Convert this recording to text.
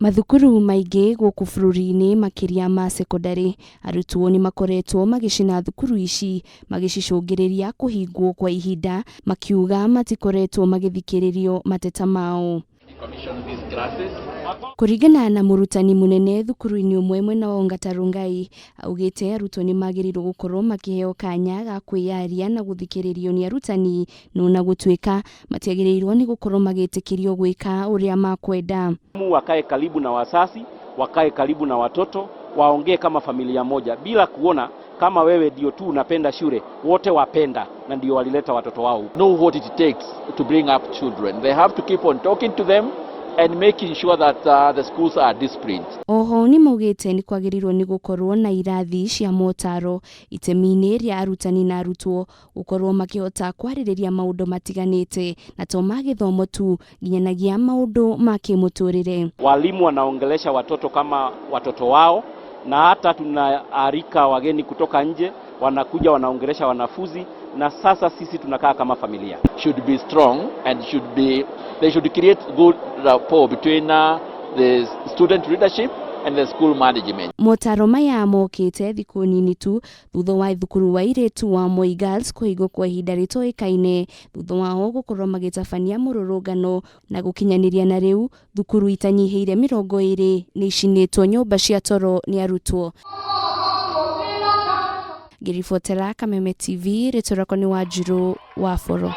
Mathukuru maingĩ gũkũ bũrũri-inĩ makĩria ma cekondarĩ, arutwo nĩ makoretwo magĩcina thukuru ici magĩcicũngĩrĩria kũhingwo kwa ihinda makiuga matikoretwo magĩthikĩrĩrio mateta mao. Kũringana na mũrutani mũnene thukuru-inĩ ũmwe mwena wa Ongata Rongai, augĩte arutwo nĩ magĩrĩirwo gũkorwo makĩheo kanya ga kwĩyaria na gũthikĩrĩrio nĩ arutani no na gũtuĩka matiagĩrĩirwo nĩ gũkorwo magĩtĩkĩrio gwĩka ũrĩa makwenda. Wakae karibu na wazazi, wakae karibu na watoto, waongee kama familia moja bila kuona kama wewe ndio tu unapenda shule, wote wapenda na ndio walileta watoto wao. Know what it takes to bring up children. They have to keep on talking to them and making sure that the schools are disciplined. Oho nĩ maugĩte nĩ kwagĩrĩirwo nĩ gũkorwo na irathi cia motaro itemi-inĩ rĩa arutani na arutwo gũkorwo makĩhota kwarĩrĩria maũndũ matiganĩte na to ma gĩthomo tu nginyanagia maũndũ ma kĩmũtũrĩre. Walimu wanaongelesha watoto kama watoto wao, na hata tunaalika wageni kutoka nje, wanakuja wanaongelesha wanafunzi, na sasa sisi tunakaa kama familia. Should be strong and should be they should create good rapport between the student leadership and the school management. Motaro maya mokĩte thikũ nini tu thutha wa thukuru wa airĩtu wa Moi Girls kũhingwo kwa ihinda rĩtoĩkaine thutha wao gũkorwo magĩtabania mũrũrũngano na gũkinyanĩria na rĩu thukuru itanyihĩire 20 nĩ icinĩtwo nyũmba cia toro nĩ arutwo. Ngĩribotera Kameme TV, rĩtwa rĩakwa nĩ Wanjirũ wa Boro.